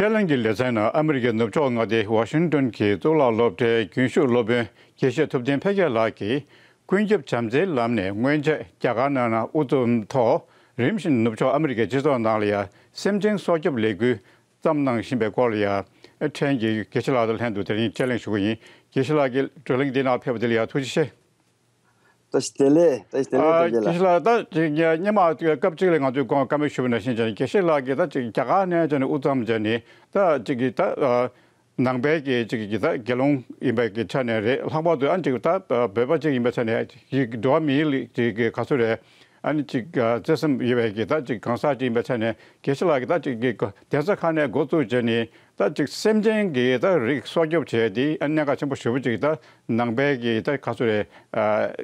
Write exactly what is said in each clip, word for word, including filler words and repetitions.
དེ་ལན་གྱི་ལེ་ཚན་ནང་ཨ་མི་རི་ཀའི་ནུབ་ཕྱོགས་མངའ་སྡེ་ཝ་ཤིང་ཏོན་གྱི་གཙུག་ལག་སློབ་གྲྭའི་རྒྱུན་ཞུགས་སློབ་དཔོན་དགེ་བཤེས་ཐུབ་བསྟན་འཕེལ་རྒྱས་ལགས་ཀྱིས། ཀུན་ཁྱབ་བྱམས་བརྩེའི་ལམ་ནས་སྔོན་ཆད་རྒྱ་གར་ནང་ན་དབུ་བཙུགས་ཐོག་རིམ་བཞིན་ནུབ་ཕྱོགས་ཨ་མི་རི་ཀའི་སྤྱི་ཚོགས་ནང་ལ་ཡང་སེམས་ཅན་སྲོག་སྐྱོབ་ལས་འགུལ་བརྩམས་གནང་བཞིན་པའི་སྐོར་ལ་ཡང་ཕྲན་གྱིས་དགེ་བཤེས་ལགས་དང་ལྷན་དུ་དེ་རིང་དཔྱད་གླེང་ཞུ་གི་ཡིན། དགེ་བཤེས་ལགས་ཀྱིས་བགྲོ་གླེང་འདིའི་ནང་ཕེབས་པ་དེ་ལ་ཡང་ཐུགས་རྗེ་ཆེ། བཀྲ་ཤིས་བདེ་ལེགས། བཀྲ་ཤིས་བདེ་ལེགས། ཨ། བཀྲ་ཤིས་དགེ་བཤེས་ལགས། ལགས་ད་ཅིག་སྔོན་མ་སྐབས་གཅིག་ལ་ང་ཚོས་གོང་བཀའ་མོལ་ཞུས་པ་ནང་བཞིན་བྱས་ནས་དགེ་བཤེས་ལགས་ཀྱིས་ད་ཅིག་རྒྱ་གར་ནས་བྱས་ནས་དབུ་བརྩམས་བྱས་ནས་ད་ཅིག་གི་ད་ཨ་ནང་པའི་གི་ཅིག་གི་ད་དགེ་སློང་ཡིན་པའི་གི་ཆ་ནས་རེད། ལྷག་པར་དུ་ཨ་ཅིག་ད་བོད་པ་ཅིག་ཡིན་པའི་ཆ་ནས་ཅིག་འགྲོ་བ་མིའི་ལི་ཅིག་གི་ག་ཚོད་རེད། ཨ་ནི་ཅིག་བརྩེ་སེམས་ཡོད་པའི་གི་ད་ཅིག་གང་ཟག་ཅིག་ཡིན་པའི་ཆ་ནས་དགེ་བཤེས་ལགས་ཀྱིས་ད་ཅིག་གི་གདན་ས་ཁག་ནས་འགོ་བཙུགས་བྱས་ནས། ད་ཅིག་སེམས་ཅན་གྱི་ད་རིགས་སྲོག་སྐྱོབ་བྱས་ཏེ་ཨ་གནད་འགག་ཆེན་པོ་ཞེ་པོ་ཅིག་ད་ནང་པའི་གི་ད་ག་ཚོད་རེད། ཨ་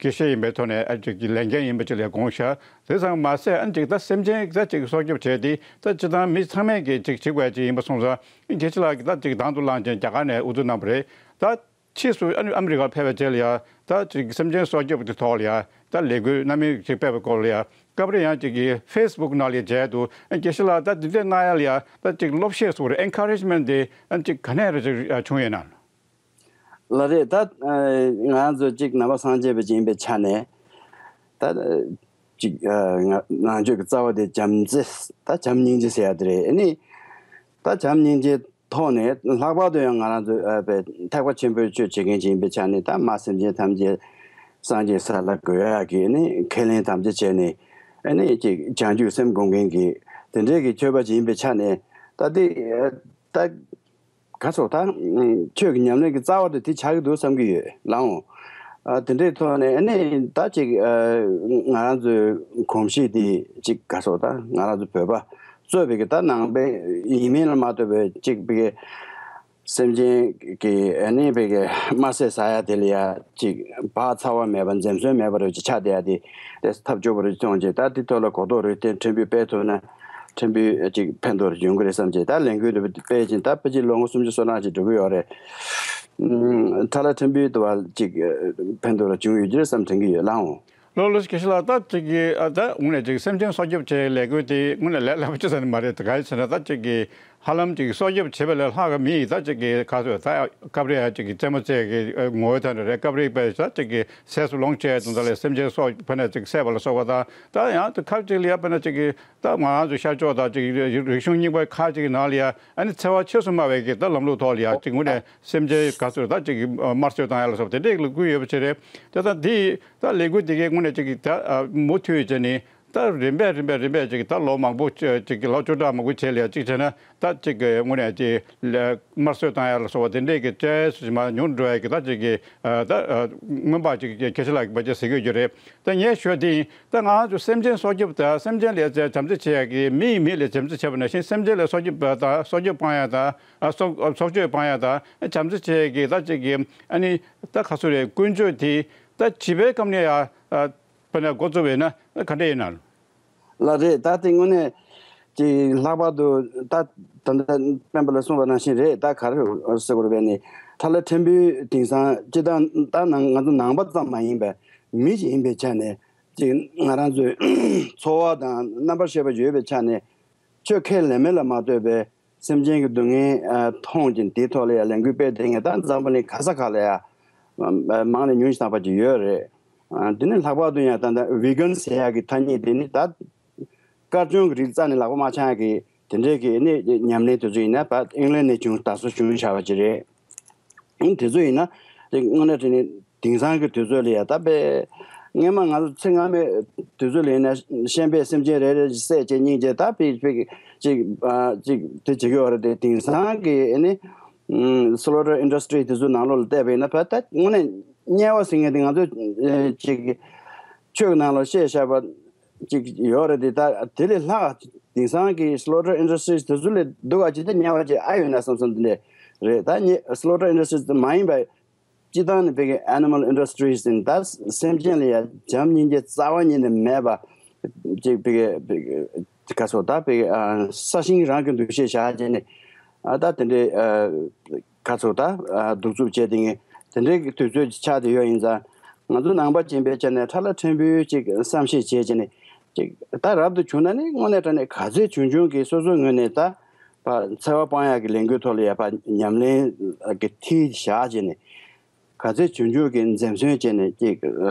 དགེ་བཤེས་ཡིན་པའི་ཐོག་ནས་ཨ་ཅིག་གི་ལས་འགན་ཡིན་པ་ཅིག་ལ་དགོངས་བཞག་དེ་ཙམ་མ་ཟད་ཨ་ཅིག་ད་སེམས་ཅན་ད་ཅིག་སྲོག་སྐྱོབ་བྱས་ཏེ་ད་སྤྱིར་བཏང་མི་ཚང་མས་གི་ཅིག་བྱེད་དགོས་ཅིག་ཡིན་པ་སོང་ཙང་དགེ་བཤེས་ལགས་ཀྱིས་ད་ཅིག་དང་དུ་བླངས་བྱས་རྒྱ་གར་ནས་དབུ་བཙུགས་གནང་བ་རེད། ད་ཕྱིས་སུ་ཨ་ནི་ཨ་མི་རི་ཀར་ཕེབས་པའི་རྗེས་ལ་ཡང་ད་ཅིག་སེམས་ཅན་སྲོག་སྐྱོབ་ཀྱི་ཐོག་ལ་ཡང་ད་ལས་འགུལ་སྣ་མིན་ཅིག་སྤེལ་བའི་སྐོར་ལ་ཡང་སྐབས་རེ་ཡང་ཅིག་གི་ཕེ་སི་བུག་ནང་ལ་མཇལ་འདུག་དགེ་བཤེས་ལགས་ད་འདི་འདྲ་གནང་ཡ་ལ་ཡང་ད་ཅིག་སློབ་གཞས་སོགས་རེད། ཨེན་ཁ་རེཇ་མེན་ཊི་དེ་ཅིག་ག་ནས་རེ་ཅིག་བྱུང་ཡོད་ན། ལགས་རེད། ད་ང་རང་ཚོ་ཅིག་ནང་པ་སངས་རྒྱས་པ་ཅིག་ཡིན་པའི་ཆ་ནས་ད་ཅིག་ང་ནང་ཆོས་ཀྱི་རྩ་བ་དེ་བྱམས་བརྩེ། ད་བྱམས་སྙིང་རྗེ་ཟེར་ཡ་དེ་རེད། ཨ་ནི་ད་བྱམས་སྙིང་རྗེ་ཐོག་ནས་ལྷག་པར་དུ་ཡང་ང་རང་ཚོ་ཨ་པའི་ཐེག་པ་ཆེན་པོའི་ཆོས་བྱེད་མཁན་ཅིག་ཡིན་པའི་ཆ་ནས་ད་མ་སེམས་ཅན་ཐམས་ཅད་སངས་རྒྱས་ས་ལ་འགོད་ཡག་གི་ནི་ཁས་ལེན་དམ་བཅའ་བྱས་ནས་ཨ་ནི་ཅིག་བྱང་ཆུབ་སེམས་སྒོམ་མཁན་གྱི་དེ་འདྲའི་གི་ཆོས་པ་ཅིག་ཡིན་པའི་ཆ་ནས་ད་དེ་ད་ག་སོགས་ད་ཆོས་ཀྱི་ཉམས་ལེན་གྱི་རྩ་བ་དེ་དེ་ཆགས་ཀྱི་འདུག་བསམ་གྱི་ཡོད་ལགས་འོང་། ཨ་དེ་འདྲའི་ཐོག་ནས་ཨ་ནི་ད་ཅིག་ཨ་ང་རང་ཚོའི་གོམས་གཤིས་དེ་ཅིག་ག་སོགས་ད་ང་རང་ཚོ་བོད་པ་གཙོས་པའི་གི་ད་ནང་པའི་ཡིན་མིན་ལ་མ་ལྟོས་པའི་ཅིག་པའི་གི་སེམས་ཅན་གྱི་ཨ་ནི་པའི་གི་དམར་ཟས་ཟ་ཡ་དེ་ལ་ཡ་ཅིག་བག་ཚ་བ་མེད་པ་འཛེམ་ཟོན་མེད་པ་རུ་ཅིག་ཆགས་བསྡད་ཡ་དེ་དེ་ཐབས་སྐྱོ་པོ་རུ་མཐོང་རྗེས་ད་དེ་ཐོག་ལ་གོ་རྟོགས་རུ་བསྟན་ཕྲན་བུ་སྤེལ་ཐུབ་ན་ཕྲན་བུ་ཅིག་ཕན་ཐོགས་རུ་ཡོང་གི་རེད་བསམ་རྗེས་ད་ལས་འགུལ་འདི་སྤེལ་ཅིང་ད་ཕལ་ཆེར་ལོ་ངོ་སུམ་ཅུ་སོ་གྲངས་ཅིག་འགྲོ་གི་ཡོད་རེད། ཨུམ། ཁྲ་ལ་ཕྲན་བུའི་དུ་བ་ཅིག་ཕན་ཐོགས་ར་བྱུང་ཡོད་ཀྱི་རེད་བསམ་དྲན་གྱི་ཡོད་ལགས་འོང་། ལགས་ལགས་དགེ་བཤེས་ལགས། ད་ཅིག་གི་ཨ་ད་དངོས་གནས་ཅིག་སེམས་ཅན་སྲོག་སྐྱོབ་བྱེད་ལས་འགུལ་དེ་དངོས་གནས་ལས་སླ་པོ་ཅིག་ཟེར་ནི་མ་རེད། ད་ག་ཡིན་ཟེར་ན་ད་ཅིག་གི་ཧ་ལམ་ཅིག་སྲོག་སྐྱོབ་བྱེད་པ་ལས་ལྷག་གི་མི་ཡིས་ད་ཅིག་གི་ག་ཚོད་ད་སྐབས་རེ་ཡ་ཅིག་གི་རྩེད་མོ་རྩེ་གི་ངོ་བོའི་ཐད་ནས་རེད། སྐབས་རེ་པས་ད་ཅིག་གི་ཟས་སུ་ལོངས་སྤྱད་དུ་ད་ལས་སེམས་ཅན་སྲོག་ཕ་ནས་ཅིག་བསད་པ་ལ་སོགས་པ་དང་ད་ཡང་ད་ཁ་ཅིག་ལ་ཡ་ཕ་ནས་ཅིག་གི་ད་ང་རང་ཚོ་ཤར་ཕྱོགས་དང་ཅིག་རིག་གཞུང་རྙིང་པ་ཁག་ཅིག་གི་ནང་ལ་ཡ་ཨ་ནི་འཚེ་བ་ཆེས་སུ་དམའ་བའི་གི་ད་ལམ་ལུགས་ཐོག་ལ་ཡ་ཅིག་དངོས་གནས་སེམས་ཅན་ག་ཚོད་ད་ཅིག་གི་དམར་གསོད་བཏང་ཡ་ལ་སོགས་པ་དེ་འདྲའི་ལས་འགུལ་ཡོད་པ་ཅིག་རེད། དེ་ད་འདི་ད་ལས་འགུལ་འདི་གའི་དངོས་གནས་ཅིག་གི་ད་མུ་མཐུད་བྱས་ནས་ད་རིམ་པས་རིམ་པས་རིམ་པས་ཅིག་གི་ད་ལོ་མང་པོ་ཅིག་གི་ལོ་བཅུ་ཕྲག་མང་པོ་བྱས་ལ་ཡ་ཅིག་བྱས་ན་ད་ཅིག་གི་དངོས་གནས་ཅིག་དམར་གསོད་བཏང་ཡ་ལ་སོགས་པ་དེ་འདྲའི་གི་བྱས་སུ་མ་ཉུང་འགྲོ་ཡ་གི་ད་ཅིག་གི་ད་སྔོན་པ་ཅིག་གི་ཁྱེད་ཅག་ལ་གི་བ་ཅིག་ཟེར་གི་ཡོད་རེད། ད་ངས་ཞུ་བ་དེ་ཡིན། ད་ང་རང་ཚོ་སེམས་ཅན་སྲོག་སྐྱོབ་དང་སེམས་ཅན་ལ་བྱམས་བརྩེ་བྱེད་ཡ་གི་མི་ཡིས་མི་ལ་བྱམས་བརྩེ་བྱེད་པ་ནང་བཞིན་སེམས་ཅན་ལ་སྲོག་སྐྱོབ་དང་སྲོག་སྐྱོབ་སྤང་ཡ་དང་ཨ་སྲོག་སྲོག་གཅོད་སྤང་ཡ་དང་བྱམས་བརྩེ་བྱེད་ཡ་གི་ད་ཅིག་གི་ཨ་ནི་ད་ག་ཚོད་རེད། ཀུན་སྤྱོད་དེ་ད་བྱིས་པའི་སྐབས་ནས་ཡ་ཨ་དཔེར་ན་འགོ་བཙུགས་པས་ན་ག་འདྲ་ཡིན་ན། ལགས་རེད། ད་དེ་དངོས་གནས་ཀྱི་ལྷག་པར་དུ་ད་ད་ལྟ་སྤེན་པ་ལ་གསུངས་པ་ནང་བཞིན་རེད། ད་ག་རེ་ཟེར་དགོས་རེད་པས་ནི་ཁྲ་ལ་ཕྲན་བུའི་དེང་སང་སྤྱི་བཏང་ད་ནང་ང་ཚོ་ནང་པ་ཙམ་མ་ཡིན་པའི་མི་ཞིག་ཡིན་པའི་ཆ་ནས་ཅིག་ང་རང་ཚོའི་འཚོ་བ་དང་རྣམ་པར་ཤེས་པ་ཡོད་པའི་ཆ་ནས་ཆོས་ཁས་ལེན་མིན་ལ་མ་ལྟོས་པའི་སེམས་ཅན་གྱི་སྡུག་བསྔལ་ཨ་མཐོང་ཅིང་དེའི་ཐོག་ལ་ཡང་ལས་འགུལ་སྤེལ་བསྡད་མཁན་ད་འཛམ་བུ་གླིང་ག་ས་ག་ལ་ཡང་མང་ནས་ཉུང་ཞིག་དང་པ་ཅིག་ཡོད་རེད། ཨ་དེ་ནི་ལྷག་པར་དུ་ཡང་ད་ལྟ་ཝི་གན་ཟེར་ཡག་གི་ཐ་སྙད་དེ་ནི་ད་དཀར་ཆུང་གི་རིགས་རྩ་ནས་ལག་པ་མ་འཆང་ཡག་གི་དེ་འདྲའི་གི་ནི་ཉམས་ལེན་དེ་ཚོ་ཡིན་ན་ད་ཨིང་ལན་ནས་བྱུང་དར་སྲོལ་བྱུང་བཞག་པ་ཅིག་རེད། ཨིན་དེ་ཚོ་ཡིན་ན་དེ་དངོས་གནས་དྲང་གནས་དེང་སང་གི་དུས་ཚོད་ལ་ཡ་ད་དཔེ་སྔོན་མ་ང་ཚོ་ཚེ་སྔ་མའི་དུས་ཚོད་ལ་ཡིན་ན་ཤན་པས་སེམས་ཅན་རེ་རེ་བསད་བྱས་རྙིང་བྱས་ད་ཕིག་ཕིག་ཅིག་ཨ་ཅིག་དེ་བྱེད་ཀྱི་ཡོད་རེད་དེ། དེང་སང་གི་ཨ་ནི་ཨམ་སློ་ཊར་ཨིན་ཌ་སི་ཊི་རི་དེ་ཚོའི་ནང་ལོགས་ལ་བལྟས་པ་ཡིན་ན་ཕ་ད་དངོས་གནས་དམྱལ་བ་ཟེར་མཁན་དེ་ང་ཚོ་ཨ་ཅིག་ཆོས་ཀྱི་ནང་ལ་བཤད་བཞག་པ་ཅིག་ཡོད་རེད་དེ། ད་དེ་ལས་ལྷག་དེང་སང་གི་སློ་ཊར་ཨིན་ཌ་སི་ཊི་རི་དེ་ཚོ་ལས་སྡུག་ག་ཅིག་ད་དམྱལ་བ་ཅིག་ཨ་ཡོད་ན་བསམ་བསམ་དེ་འདྲས་རེད། ད་ངས་སློ་ཊར་ཨིན་ཌ་སི་ཊི་རི་མ་ཡིན་པ་སྤྱི་བཏང་ནས་བོད་ཀྱི་ཨེ་ནི་མལ་ཨིན་ཌ་སི་ཊི་རིས་ཟེར་ནས་ད་སེམས་ཅན་ལ་ཡ་བྱམས་སྙིང་རྗེ་རྩ་བ་ཉིད་ནས་མེད་པ་ཅིག་བོད་ཀྱི་བོད་ཀྱི་ག་ཚོད་ད་བོད་ཀྱི་ཨ་ས་ཞིང་རང་གི་འདུ་ཤེས་བཞག་བྱས་ནས་ཨ་ད་དེ་འདྲའི་ཨ་ག་ཚོད་ད་ཨ་གདུག་རྩུབ་བྱས་དེ་ངས་དེ་འདྲའི་གི་དུས་ཚོད་ཅིག་ཆགས་བསྡད་ཡོད་ཡིན་ཙང་ང་ཚོ་ནང་པ་ཡིན་པའི་ཆ་ནས་ཁྲ་ལ་ཕྲན་བུའི་ཅིག་བསམ་ཤེས་བྱས་བྱས་ནས་ཅིག་ད་རབ་ཏུ་བྱུང་ན་ནི་དངོས་གནས་དྲང་གནས་ག་ཚོད་བྱུང་བྱུང་གི་སོ་སོའི་ངོས་ནས་ད། ཕར་འཚེ་བ་སྤང་ཡག་གི་ལས་འགུལ་ཐོག་ལ་ཡ་ཕར་ཉམས་ལེན་གྱི་མཐིལ་བཞག་བྱས་ནས། ག་ཚོད་བྱུང་བྱུང་གི་འཛེམ་ཟོན་བྱས་ནས་ཅིག་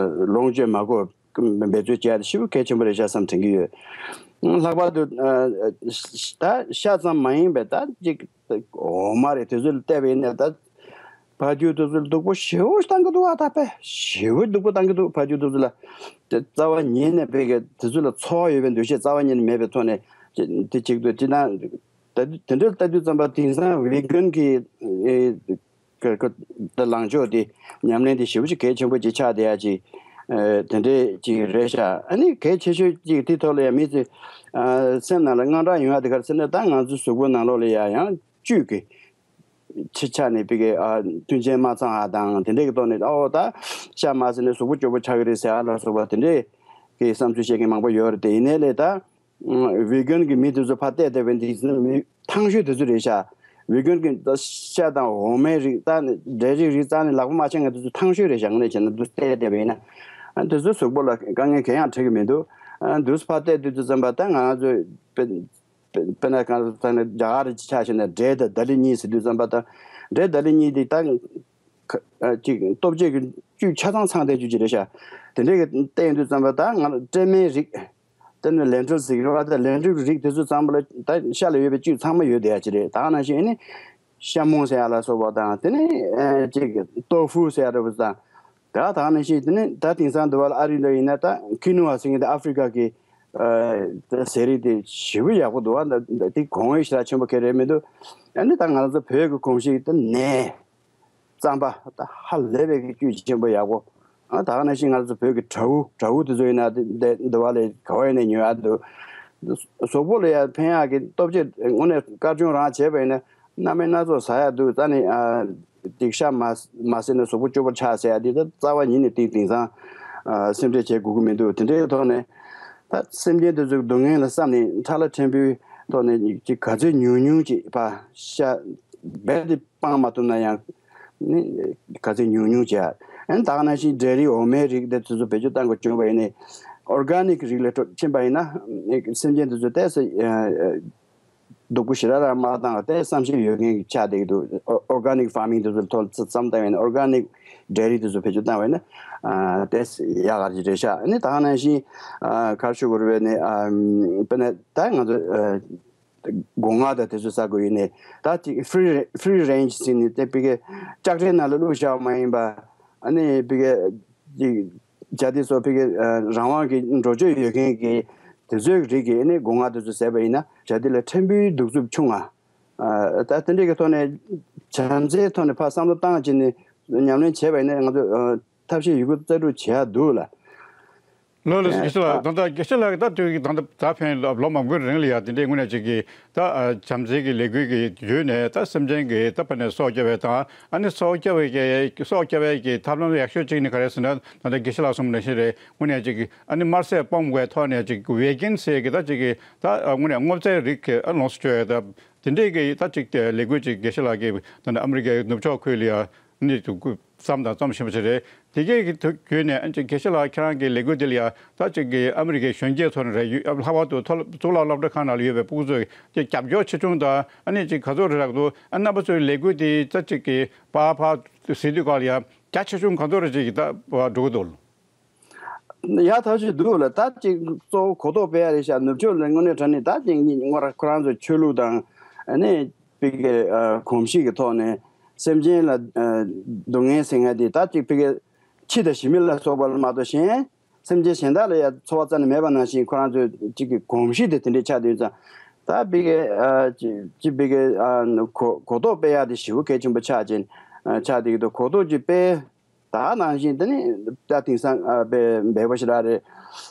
ལོངས་སྤྱོད་མ་དགོས་འབད་རྩོལ་བྱས་ཏེ་ཞེ་པོ་གལ་ཆེན་པོ་རེད་ཤག་བསམ་དྲན་གྱི་ཡོད། ལྷག་པར་དུ་ད་ཤ་ཙམ་མ་ཡིན་པའི་ད་ཅིག་འོ་མ་རེད། དེ་ཚོ་ལ་བལྟས་པ་ཡིན་ན་ད། ཕ་རྒྱུད་དེ་ཚོ་ལ་སྡུག་པོ་ཞེ་པོ་བཏང་གི་འདུག་བ། ད་དཔེ་ཞེ་པོ་སྡུག་པོ་བཏང་གི་འདུག་ཕ་རྒྱུད་དེ་ཚོ་ལ། དེ་རྩ་བ་ཉིད་ནས་བོད་ཀྱི་དེ་ཚོ་ལ་ཚོར་བ་ཡོད་པའི་འདུ་ཤེས་རྩ་བ་ཉིད་ནས་མེད་པའི་ཐོག་ནས་དེ་གཅིག་ཏུ་ཅི་ན། ད་དེ་འདྲ་ལྟ་དུས་ཙམ་པ་དེང་སང་ཝི་གན་གྱི་ཨེ་ཀ་ཀ་ད་ལངས་ཕྱོགས་དེ་ཉམས་ལེན་དེ་ཞེ་པོ་ཅིག་གལ་ཆེན་པོ་ཅིག་ཆགས་བསྡད་ཡ་ཅིག་ཨེ་དེ་འདྲས་ཅིག་རེད་ཤག་ཨ་ནི་གལ་ཆེ་ཤོས་ཅིག་དེ་ཐོག་ལ་ཡ་མི་ཚོས་ཨ་སེམས་ནང་ལ་དངངས་སྐྲག་ཡོང་ཡ་དེ་ག་རེ་ཟེར་ན། ད་ང་ཚོའི་གཟུགས་པོ་ནང་ལོགས་ལ་ཡ་ཡང་བཅུད་ཀྱི་ཕྱི་ཆ་ནས་ཕ་གི་ཨ་མཐུན་རྐྱེན་མ་ཚང་བ་དང་དེ་འདྲས་ཀྱི་ཐོག་ནས། ཨོ་ད་ཤ་མ་ཟོས་ནས་གཟུགས་པོ་སྐྱོ་པོ་ཆགས་ཀྱི་རེད་ཟེར་ཡ་ལ་སོགས་པ་དེ་འདྲས་ཀྱི་བསམ་ཚུལ་བཤད་མཁན་མང་པོ་ཡོད་རེད། དེ་ཡིན་ནའི་ལས་ད་ཝི་གན་གྱི་མི་དེ་ཚོ་ཕར་བལྟས་བལྟས་པ་ཡིན་ན་མི་ཐང་ཤོས་དེ་ཚོ་རེད་ཤག་ཝི་གན་གྱི་ཤ་དང་འོ་མའི་རིགས་རྩ་ནས། འབྲས་རིགས་རིགས་རྩ་ནས་ལག་པ་མ་འཆང་མཁན་དེ་ཚོ་ཐང་ཤོས་རེད་ཤག་དངོས་གནས་བྱས་ན་དེ་ཚོ་བལྟས་བལྟས་པ་ཡིན་ན། ཨ་དེ་ཚོའི་གཟུགས་པོ་ལ་དཀའ་ངལ་གང་ཡང་འཕྲད་ཀྱི་མི་འདུག་ཨ་དེ་ཚོ་ཕར་བལྟས་དུས་ཙམ་པ་ད་ང་ཚོས་དཔེ་དཔེར་ན་གང་ལྟར་ན་རྒྱ་གར་ཆ་བཞག་ན་འབྲས་དང་ལྡ་ལི་གཉིས་ཟེར་དུས་ཙམ་པ་དང་། འབྲས་ལྡ་ལི་གཉིས་དེ་ད་ཁ་ཨ་ཅིག་ལྟོ་ཆས་ཀྱི་བཅུད་ཆ་ཚང་ཚང་བསྡད་རྒྱུ་ཅིག་རེད་ཤག་དེ་འདྲའི་གི་བལྟས་ཡོང་དུས་ཙམ་པ་ད་ང་ལ་སྲན་མའི་རིགས། དེ་ནི་ལན་ཊིལ་ཟེར་གྱི་རེད་བ། ད་ལན་ཊིལ་གྱི་རིགས་དེ་ཚོ་ཚང་མ་ལ་ད་ཤ་ལ་ཡོད་པའི་བཅུད་ཚང་མ་ཡོད་བསྡད་ཡ་ཅིག་རེད། ད་ག་ནང་བཞིན་ཨ་ནི་ཤ་མོང་ཟེར་ཡ་ལ་སོགས་པ་དང་། དེ་ནི་ཨ་ཅིག་ཏོ་ཧྥུ་ཟེར་ཡ་འདྲ་པོ་དང་། ད་ད་ག་ནང་བཞིན་དེ་ནི་ད་དེང་སང་འདི་བ་ལ་ཨ་རི་འདྲ་ཡིན་ན་ད་ཀི་ནུ་བ་ཟེར་མཁན་དེ་ཨ་ཧྥི་རི་ཀ་གི་ཨ་ད་ཟས་རིགས་དེ་ཞེ་པོ་ཡག་པོ་འདུག་བ། ད་དེ་གོང་འོག་ཞེ་དྲག་ཆེན་པོ་གང་རེད་མི་འདུག་ཨ་ནི་ད་ང་ཚོ་བོད་ཀྱི་གོམས་གཤིས་དེ་ནས་རྩམ་པ་ད་ཧ་ལས་པའི་གི་བཅུད་ཆེན་པོ་ཡག་པོ། ཨ་ད་ག་ནང་བཞིན་ང་ཚོ་བོད་ཀྱི་བྲ་བོ། བྲ་བོ་དེ་ཚོ་ཡིན་ན་དེ་དེ་འདི་བ་ལས་ག་བ་ཡིན་ནས་ཉོ་ཡག་འདུག་གཟུགས་པོ་ལ་ཡང་ཕན་ཡག་གི་ལྟོ་ཆས་དངོས་གནས་དཀར་ཆུང་རང་བྱས་པ་ཡིན་ན་སྣ་མིན་སྣ་ཚོགས་ཟ་ཡག་འདུག་རྩ་ནས་ཨ་ཅིག་ཤ་མ་མ་ཟོས་ན་གཟུགས་པོ་སྐྱོ་པོ་ཆགས་ཟེར་ཡག་འདི་ད་རྩ་བ་ཉིད་ནས་དེ་དེང་སང་ཨ་སེམས་ཁྲལ་བྱེད་དགོས་ཀྱི་མི་འདུག་དེ་འདྲའི་ཐོག་ནས་ད་སེམས་ཅན་དེ་ཚོའི་སྡུག་བསྔལ་ལ་བསམ་ནས་ཁྲག་ལྷ་ཕྲན་བུའི་ཐོག་ནས་ཅིག་ག་ཚོད་ཉུང་ཉུང་ཅིག་ཕར་ཤ་རྦད་དེ་སྤང་མ་ཐུབ་ན་ཡང་ནི་ག་ཚོད་ཉུང་ཉུང་བྱས། ཨ་ནི་ད་ག་ནང་བཞིན་འབྲས་རིགས་འོ་མའི་རིགས་དེ་ཚོ་ཚོ་བེད་སྤྱོད་གཏང་དགོས་བྱུང་བ་ཡིན་ནའི་ཨོར་གྷ་ནིག་རིགས་ལ་འགྲོ་ཕྱིན་པ་ཡིན་ན་སེམས་ཅན་དེ་ཚོ་ཏོག་ཙམ་སྡུག་པོ་ཞེ་དྲག་རང་མ་བཏང་བ་དེ་བསམ་ཤེས་ཡོད་མཁན་གྱི་ཆགས་བསྡད་ཀྱི་འདུག་ཨོར་གྷ་ནིག་ཕར་མིང་དེ་ཚོ་ཐོག་བསམ་བཏང་བ་ཡིན་ན། ཨོར་གྷ་ནིག་འབྲས་རིགས་དེ་ཚོ་བེད་སྤྱོད་བཏང་བ་ཡིན་ན་ཏོག་ཙམ་ཡག་ག་ཅིག་རེད་ཤག་ཨ་ནི་ད་ག་ནང་བཞིན་ག་རེ་ཞུ་དགོས་རེད་པས་ནི། དཔེར་ན་ད་ང་ཚོ་སྒོ་ང་དང་དེ་ཚོ་ཟ་དགོས་ཡིན་ནའི་ད་ཅིག་ཧྥི་རི་ཧྥི་རི་རེན་ཇི་ཟེར་ནས་དེ་ཕ་གི་ལྕགས་ཁྲའི་ནང་ལ་བླུགས་བཞག་པ་མ་ཡིན་པ། ཨ་ནི་ཕ་གི་ཅིག་བྱ་དེ་ཚོ་ཕ་གི་རང་དབང་གི་འགྲོ་སྤྱོད་ཡོད་མཁན་གྱི་དེ་ཚོའི་རིགས་ཀྱི་ཨ་ནི་སྒོ་ང་དེ་ཚོ་ཟས་པ་ཡིན་ན་བྱ་དེ་ལ་ཕྲན་བུའི་གདུག་རྩུབ་ཆུང་ང་། ད་དེ་འདྲའི་གི་ཐོག་ནས་བྱམས་བརྩེའི་ཐོག་ནས་ཕར་བསམ་བློ་བཏང་བྱས་ནས་ཉམས་ལེན་བྱས་པ་ཡིན་ན་ང་ཚོ་ཐབས་ཤེས་ཡོད་རྒུ་རྩལ་སྤྲུགས་བྱེད་ཡག་འདུག་ལ། ལགས་ལགས་སོ། དགེ་བཤེས་ལགས། ད་ལྟ་དགེ་བཤེས་ལགས་ད་དུས་ད་ལྟ་ད་ཕན་ལོ་མང་པོའི་རིང་ལ་ཡ་དེ་འདྲའི་དངོས་གནས་ཅིག་གི་ད་བྱམས་བརྩེ་གི་ལས་འགུལ་གྱི་བརྒྱུད་ནས་ད་སེམས་ཅན་གྱི་ད་ཕན་ནས་སྲོག་སྐྱོབ་པའི་དང་། ཨ་ནི་སྲོག་སྐྱོབ་པའི་གི་སྲོག་སྐྱོབ་པའི་གི་ཐབས་ལམ་ཡག་ཤོས་ཅིག་ནི་ག་རེ་ཟེར་ན། ད་ལྟ་དགེ་བཤེས་ལགས་གསུངས་པ་ནང་བཞིན་རེད། དངོས་གནས་ཅིག་གི་ཨ་ནི་དམར་ཟས་སྤོང་བའི་ཐོག་ནས་ཅིག་ཝེ་གན་ཟེར་གི་ད་ཅིག་གི་ད་དངོས་གནས་སྔོ་ཚལ་རིགས་ཀྱི་ཨ་ལོངས་སུ་སྤྱོད་ཡ་ད་དེ་འདྲའི་གི་ད་ཅིག་ལས་འགུལ་ཅིག་དགེ་བཤེས་ལགས་ཀྱིས་ད་ལྟ་ཨ་མི་རི་ཀའི་ནུབ་ཕྱོགས་ཁུལ་ལ་ཡ། ནི་དུ་བསམ་དང་རྩོམ་ཞིམ་པོ་ཞིག་རེད། དེ་གའི་གི་དུ་བརྒྱུད་ནས་ཨ་ཅིག་དགེ་བཤེས་ལགས་ཁྱེད་རང་གི་ལས་འགུལ་འདི་ལ་ཡ་ད་ཅིག་གི་ཨ་མི་རི་ཀའི་གཞོན་སྐྱེས་ཚོ་ནས་རེད། ཡུ་ལྷག་པར་དུ་མཐོ་སློབ་གཙུག་ལག་སློབ་གྲྭ་ཁག་ནང་ལ་ཡོད་པའི་སྤུ་གུ་ཚོས་ཀྱི་རྒྱབ་སྐྱོར་ཆེ་ཆུང་དང་། ཨ་ནི་ཅིག་ག་ཚོད་རེ་རག་འདུག་ཨ་རྣམ་པ་ཚོའི་ལས་འགུལ་འདི་ད་ཅིག་གི་ཕར་ཕར་གཟིགས་དུས་སྐབས་ལ་ཡ་རྒྱ་ཆེ་ཆུང་ག་ཚོད་རེ་ཅིག་གི་ད་འགྲོ་གི་འདུག་ཡག་ཐག་ཆོད་འདུག་ལ། ད་ཅིག་གཙོ་བོ་གོ་རྟོགས་སྤེལ་ཡ་རེད་ཤག་ནུབ་ཕྱོགས་ལ་དངོས་གནས་དྲང་གནས་ད་ཅིག་ངོ་ར་ཁོ་རང་ཚོའི་ཆོས་ལུགས་དང་ཨ་ནི་ཕ་གི་ཨ་གོམས་གཤིས་ཀྱི་ཐོག་ནས་སེམས་ཅན་ལ་ཨ་སྡུག་བསྔལ་ཟེར་མཁན་དེ་ད་ཅིག་ཕ་གི་ཁྱི་དང་ཞི་མི་ལ་སོགས་པ་ལ་མ་གཏོགས་གཞན་སེམས་ཅན་གཞན་དག་ལ་ཡ་ཚོར་བ་རྩ་ནས་མེད་པ་ནང་བཞིན་ཁོ་རང་ཚོའི་ཅིག་གི་གོམས་གཤིས་དེ་དེ་འདྲས་ཆགས་བསྡད་ཙང་། ད་ཕ་གི་ཨ་ཅིག་ཅིག་ཕ་གི་ཨ་གོ་གོ་རྟོགས་སྤེལ་ཡ་དེ་ཞེ་པོ་གལ་ཆེན་པོ་ཆགས་ཅིང་ཨ་ཆགས་བསྡད་ཀྱི་འདུག་གོ་རྟོགས་ཅིག་སྤེལ། ད་ནང་བཞིན་དེ་ནི་ད་དེང་སང་ཨ་དཔེ་འབེལ་པོ་ཞེ་དྲག་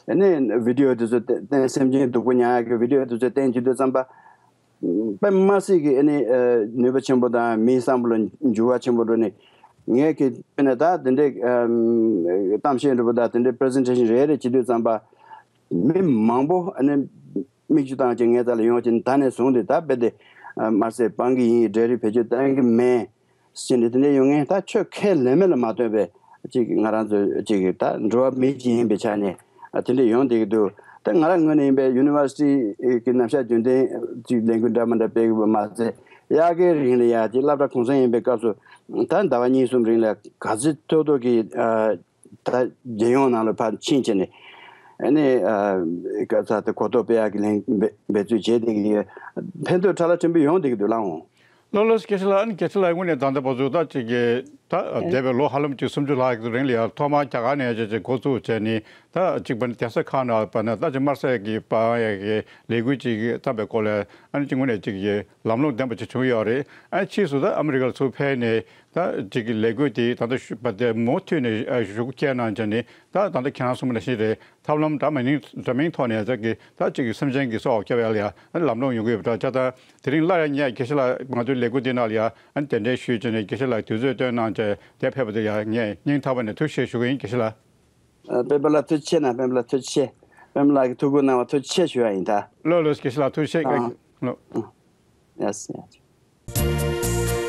རེད། ཨ་ནི་བི་ཌི་ཡོ་དེ་ཚོ་བསྟན་བསྟན་སེམས་ཅན་སྡུག་པོ་མྱངས་ཡག་གི་བི་ཌི་ཡོ་དེ་ཚོ་བསྟན་བྱེད་དུས་ཙམ་པ། དཔེ་མ་སྲིད་ཀྱི་ཨ་ནི་ཨ་ནུས་པ་ཆེན་པོ་དང་མིའི་བསམ་བློ་འགྱུར་བ་ཆེན་པོ་འགྲོ་ནས། ངས་ཀྱི་དཔེར་ན་ད་དེ་འདྲའི་ཨ་གཏམ་བཤད་འདྲ་པོ་དང་དེ་འདྲའི་པི་རི་སེན་ཊེ་ཤན་རེ་རེ་བྱེད་དུས་ཙམ་པ། མི་མང་པོ་ཨ་ནི་མིག་ཆུ་བཏང་བྱས་ངའི་རྩ་ལ་ཡོང་བྱས་ནས་ད་ནས་བཟུང་སྟེ་ད་རྦད་དེ་ཨ་དམར་ཟས་སྤང་གི་ཡིན། འབྲས་རིགས་བེད་སྤྱོད་གཏོང་གི་མེད། ཟེར་ནས་དེ་འདྲ་ཡོང་ངེས། ད་ཆོས་ཁས་ལེན་མེད་ལ་མ་ལྟོས་པའི་ཅིག་ང་རང་ཚོ་ཅིག་ད་འགྲོ་བ་མི་ཅིག་ཡིན་པའི་ཆ་ནས་དེ་འདྲ་ཡོང་བསྡད་ཀྱི་འདུག་ད་ང་རང་ངོས་ནས་ཡིན་པའི་ཡུ་ནི་ཝར་སི་ཊི་གི་རྣམ་གཞག་རྒྱུན་ལྡན་ཅིག་ལས་འགུལ་འདྲ་མི་འདྲ་སྤེལ་དགོས་པ་མ་ཟད། དབྱར་ཁའི་རིང་ལ་ཡ་ཅིག་སློབ་གྲྭ་གུང་སེང་ཡིན་པའི་སྐབས་སུ་ད་ཟླ་བ་གཉིས་གསུམ་རིང་ལ་ག་ཚོད་ཐུབ་ཐུབ་ཀྱིས་ཨ་ད་རྒྱལ་ཡོངས་ནང་ལ་ཕར་ཕྱིན་བྱས་ནས་ཨ་ནི་ཨ་ག་ཚོད་དེ་གོ་རྟོགས་སྤེལ་ཡག་གི་ལས་འབད་འབད་རྩོལ་བྱས་བསྡད་ཀྱི་ཡོད། ཕན་ཐོགས་ཕྲ་ལ་ཕྲན་བུ་ཡོང་བསྡད་ཀྱི་འདུག་ལགས་འོང་། ལགས་ལགས་སོ། སྐྱེས་ཆེ་ལགས། ཨ་ནི་སྐྱེས་ཆེ་ལགས་དངོས་གནས་ད་ལྟ་བར་དུ་ད་ཅིག་གི་ད་འདས་པའི་ལོ་ཧ་ལམ་ཅིག་སུམ་ཅུ་ལྷག་གི་རིང་ལ་ཡང་ཐོག་མར་རྒྱ་གར་ནས་ཅིག་ཅིག་འགོ་བཙུགས་བྱས་ནས་ད་ཅིག་པ་ནི་གདན་ས་ཁག་ནང་པ་ནི་ད་ཅིག་དམར་ཟས་ཀྱི་པ་ཡ་གི་ལས་འགུལ་ཅིག་བཏང་པའི་སྐོར་ལ་ཨ་ནི་ཅིག་དངོས་གནས་ཅིག་གི་ལམ་ལྷོང་ལྡན་པ་ཅིག་བྱུང་ཡོད་རེད། ཨ་ནི་ཕྱིས་སུ་ད་ཨ་མི་རི་ཀ་ལ་ཚུར་ཕེབས་ནས་ད་ཅིག་གི་ལས་འགུལ་དེ་ད་ལྟ་ཞུ་བ་དེ་མུ་མཐུད་ནས་ཨ་ཞུ་སྐྱེལ་གནང་བྱས་ནས་ད་ད་ལྟ་ཁྱེད་རང་གསུངས་པ་ནང་བཞིན་རེད། ཐབས་ལམ་འདྲ་མིན་འདྲ་མིན་ཐོག་ནས་ད་གི་ད་ཅིག་གི་སེམས་ཅན་གྱི་སྲོག་སྐྱོབ་ཡ་ལ་ཡ་ལམ་ལྷོང་ཡོང་གི་ཡོད་པ་འདྲ་ཆ་ཚང་དེ་རིང་སླར་ཡང་ངས་དགེ་བཤེས་ལགས་ང་ཚོའི་ལས་འགུལ་འདི་ནང་ལ་ཡ་ཨ་ནི་གདན་འདྲེན་ཞུས་བྱས་ནས་དགེ་བཤེས་ལགས་དུས་ཚོད་བཏོན་གནང་བྱས་དེ་ཕེབས་པ་དེ་ཡ་ངས་སྙིང་ཐག་པ་ནས་ཐུགས་རྗེ་ཆེ་ཞུ་གི་ཡིན། དགེ་བཤེས་ལགས། ཨ། སྤེན་པ་ལགས་ཐུགས་རྗེ་ཆེ་གནང་། སྤེན་པ་ལགས་ཐུགས་རྗེ་ཆེ། སྤེན་པ་ལགས་ཀྱིས་ཐུགས་ཁུར་གནང་བ་ཐུགས་རྗེ་ཆེ་ཞུ་ཡ་ཡིན་ད། ལགས་ལགས་དགེ་བཤེས་ལགས་ཐུགས་རྗེ་ཆེ། ཨ། ལགས། ཡ་སི་ཡ།